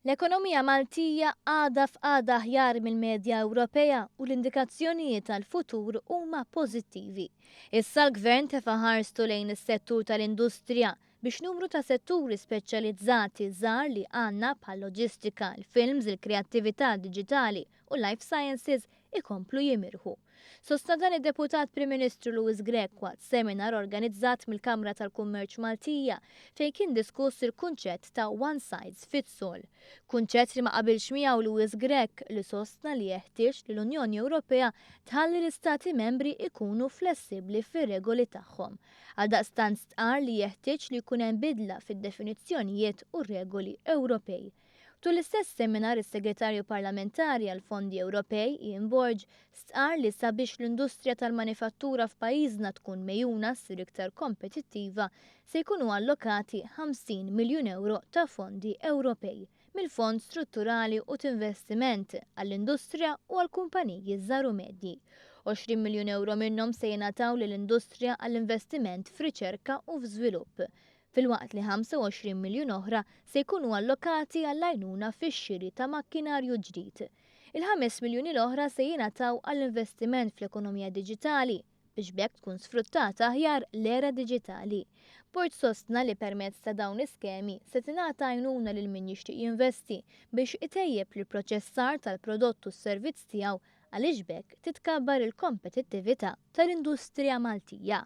L-ekonomija Maltija għadha f'qagħda aħjar mill-medja Ewropea u l-indikazzjonijiet għall-futur huma pożittivi. Issa l-Gvern tefa' ħarstu lejn is-settur tal-industrija biex numru ta' setturi speċjalizzati żgħar li għandna bħal-loġistika, il-films, il-kreattività diġitali u life sciences ikomplu jimirħu. Sostna dan id-Deputat Prim Ministru Louis Grech waqt seminar organizzat mill-Kamra tal-Kummerċ Maltija fejn kien diskuss il-kunċett ta' one size fits all. Kunċett li ma qabilx miegħu Louis Grech, li sostna li jeħtieġ li l-Unjoni Ewropea tħalli l-istati membri ikunu flessibbli fir-regoli tagħhom. Għaldaqstant stqarr li jeħtieġ li jkun hemm bidla fid-definizzjonijiet u regoli Ewropej. Tul l-istess seminar, is-Segretarju Parlamentari għall-Fondi Ewropej, Ian Borg, stqarr li sabiex l-industrija tal-manifattura f'pajjiżna tkun megħjuna ssir iktar kompetittiva, se jkunu allokati 50 miljun euro ta' fondi Ewropej mill-Fond Strutturali u t'Investiment għall-industrija u għall-kumpaniji żgħar u medji. 20 miljun euro minnhom se jingħataw lill-industrija għall-investiment f'riċerka u f'żvilupp, filwaqt li 25 miljun oħra se jkunu allokati għall-għajnuna fix-xiri ta' makkinarju ġdid. Il-5 miljuni l-oħra se jingħataw għall-investiment fl-ekonomija diġitali biex b'hekk tkun sfruttata aħjar l-era diġitali. Borg sostna li permezz ta' dawn l-iskemi se tingħata għajnuna lil min jixtieq jinvesti biex itejjeb l-ipproċessar tal-prodott u s-servizz tiegħu, għaliex b'hekk titkabbar il-kompetittività tal-industrija Maltija.